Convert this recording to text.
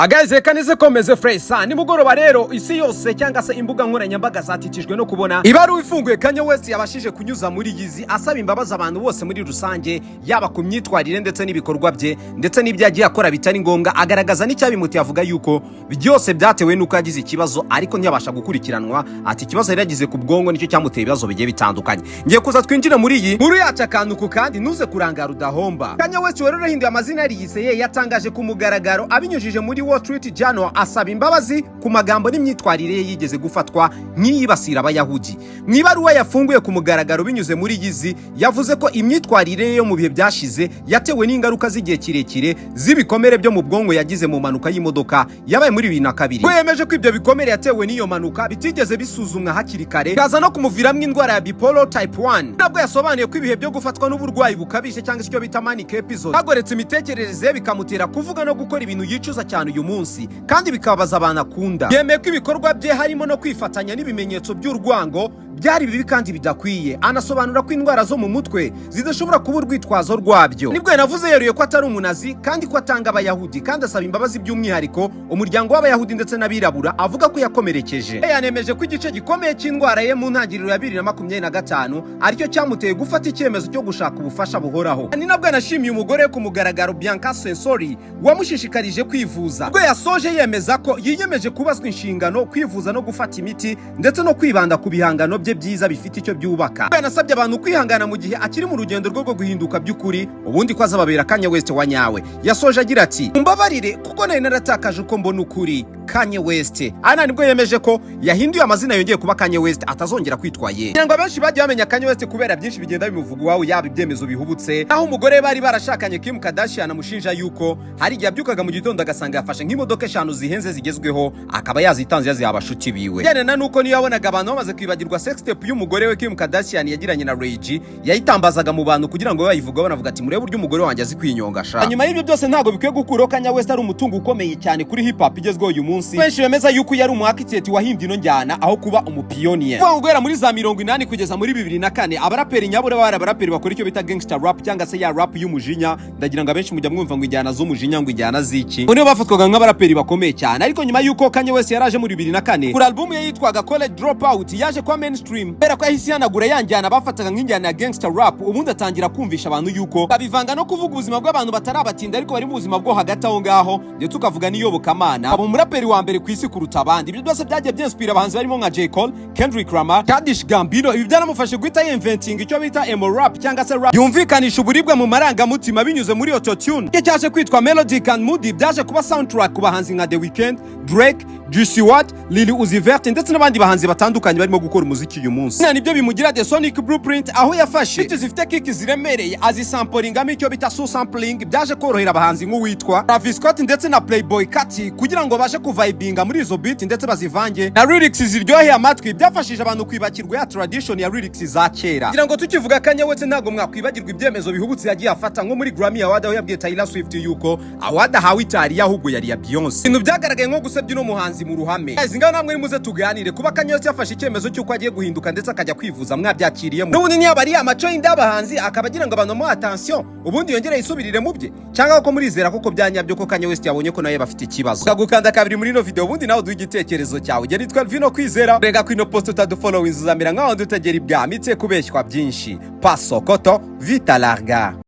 Guys, reka nize komeze fresh. Nimugoroba rero isi yose cyangwa se imbuga nkoranyambaga zatikijwe no kubona ibaruwa ifunguye Kanye West yabashije kunyuza muri Yeezy, asaba imbabazi abantu bose muri rusange, yaba ku myitwarire ndetse n'ibikorwa bye ndetse n'ibyo yagiye akora bitari ngombwa. Agaragaza n'icyabimuteye, avuga yuko byose byatewe n'uko yagize ikibazo ariko ntiyabasha gukurikiranwa. Ati ikibazo yari yagize ku bwonko nicyo cyamuteye ibibazo bigiye bitandukanye. Ngiye kuza twinjire muri iyi nkuru yacu akantu ku kandi, ntuze kurangara udahomba. Kanye West wari warahinduye amazina, yariyise ye, yatangaje ku mugaragaro abinyujije muri Wall Street Journal, asaba imbabazi ku magambo n'imyitwarire ye yigeze gufatwa nk'iyibasira Abayahudi. Mu ibaruwa yafunguye ku mugaragaro binyuze muri Yeezy, yavuze ko imyitwarire ye yo mu bihe byashize yatewe n'ingaruka z'igihe kirekire z'ibikomere byo mu bwonko yagize mu mpanuka y'imodoka yabaye muri 2002. Ko yemeje ko ibyo bikomere yatewe n'iyo mpanuka bitigeze bisuzumwa hakiri kare, bikaza no kumuviramo indwara ya bipolar type 1. Nabwo yasobanuye ko ibihe byo gufatwa n'uburwayi bukabije, cyangwa se icyo bita manic episode, hagoretse imitekerereze ye, bikamutera kuvuga no gukora ibintu yicuza cyane uyu munsi kandi bikababaza abantu akunda. Yemeye ko ibikorwa bye, harimo no kwifatanya n'ibimenyetso by'urwango, byari bibi kandi bidakwiye. Anasobanura ko indwara zo mu mutwe zidashobora kuba urwitwazo rwabyo. Nibwo yanavuze yeruye ko atari umunazi kandi ko atanga Abayahudi, kandi asaba imbabazi by'umwihariko umuryango w'Abayahudi ndetse n'abirabura avuga ko yakomerekeje. Yanemeje ko igice gikomeye cy'indwara ye mu ntangiriro ya 2025 aricyo cyamuteye gufata icyemezo cyo gushaka ubufasha buhoraho. Ni nabwo yanashimiye umugore we ku mugaragaro, Bianca Censori, wamushishikarije kwivuza. Ubwo yasoje yemeza ko yiyemeje kubazwa inshingano, kwivuza no gufata imiti, ndetse no kwibanda ku bihangano bye byiza bifite icyo byubaka. Yanasabye abantu kwihangana mu gihe akiri mu rugendo rwo guhinduka by'ukuri, ubundi ko azababera Kanye West wa nyawe. Yasoje agira ati: "Mumbabarire kuko nari naratakaje uko mbona ukuri." Kanye West ana nibwo yemeje ko yahinduye amazina, yongeye kuba Kanye West, atazongera kwitwa ye. Kugira ngo abenshi bagiye bamenya Kanye West kubera byinshi bigenda bimuvugwaho, yaba ibyemezo bihubutse, aho umugore bari barashakanye Kim Kardashian amushinja yuko hari igihe abyukaga mu gitondo agasanga yafashe nk'imodoka eshanu zihenze zigezweho, akaba yazitanze yaziha abashuti biwe. Bijyana nuko niyo yabonaga abantu bamaze kwibagirwa sex tape y'umugore we Kim Kardashian yagiranye na Ray J, yayitambazaga mu bantu kugira ngo bayivugeho, banavuga ati: "Murebe uburyo umugore wanjye azi kwinyonga sha." Nyuma y'ibyo byose, ntabwo bikwiye gukuraho Kanye West ari umutungo ukomeye cyane kuri hip hop igezweho uyu munsi. Benshi bemeza yuko yari umu architect wahimbye ino njyana aho kuba umupioneer. Kuvuga ngo guhera muri za 80 kugeza muri 2004, abaraperi nyabura bari abaraperi bakora icyo bita gangster rap, cyangwa se ya rap y'umujinya. Ndagira ngo abenshi mujya mwumva ngo injyana z'umujinya, ngo injyana z'iki, ngo nibo bafatwaga nk'abaraperi bakomeye cyane. Ariko nyuma y'uko Kanye West yaraje muri 2004 kuri album ye yitwaga College Dropout, yaje kwa mainstream kubera ko yahise ihanagura ya njyana bafataga nk'injyana ya gangster rap, ubundi atangira kumvisha abantu yuko babivanga no kuvuga ubuzima bw'abantu batarabatinda ariko bari mu buzima bwo hagati aho ngaho, ndetse ukavuga n'iyobokamana, aba umuraperi wa mbere ku isi kuruta abandi. Ibyo byose byagiye byinspira abahanzi barimo nka J. Cole, Kendrick Lamar, Childish Gambino. Ibi byaramufashe guhita yinventing icyo bita emo rap, cyangwa se rap yumvikanisha uburibwe mu marangamutima binyuze muri autotune. Icyo cyaje kwitwa Melodic and Moody byaje kuba soundtrack ku bahanzi nka The Weeknd, Drake, Juice WRLD, Lil Uzi Vert ndetse n'abandi bahanzi batandukanye barimo gukora umuziki uyu munsi. Nibyo bimugira The Sonic Blueprint, aho yafashe beat zifite kick ziremereye azisamplingamo icyo bita soul sampling. Byaje korohera abahanzi nk'uwitwa Travis Scott ndetse na Playboi Carti kugira ngo babashe kuvibinga muri izo beat ndetse bazivange na lyrics ziryoheye amatwi. Byafashije abantu kwibakirwa ya tradition ya lyrics za kera. Kugira ngo tukivuga Kanye West, ntabwo mwakwibagirwa ibyemezo bihubutse yagiye afata, nko muri Grammy Award, aho yabwiye Taylor Swift yuko award ahawe itari ahubwo yari ya Beyonce, ibintu byagaragaye nko gusebya uno muhanzi mu ruhame. Guys, ngaho namwe nimuze tuganire. Kuba Kanye West yafashe icyemezo cy'uko agiye guhinduka ndetse akajya kwivuza, mwabyakiriyemo? N'ubundi ntiyaba ari amaco y'inda y'abahanzi, akaba agira ngo abantu bamuhe attention, ubundi yongere yisubirire mu bye, cyangwa ko murizera koko byanyabyo ko Kanye West yabonye ko nawe bafite ikibazo? Gukanda kabiri muri ino video, ubundi nawe uduhe igitekerezo cyawe. Ugera nitwa Vino Kwizera. Renga ku ino post utadufollowing, uzamera nkaho utegera ibwami, itse kubeshywa byinshi. Paso koto vita larga.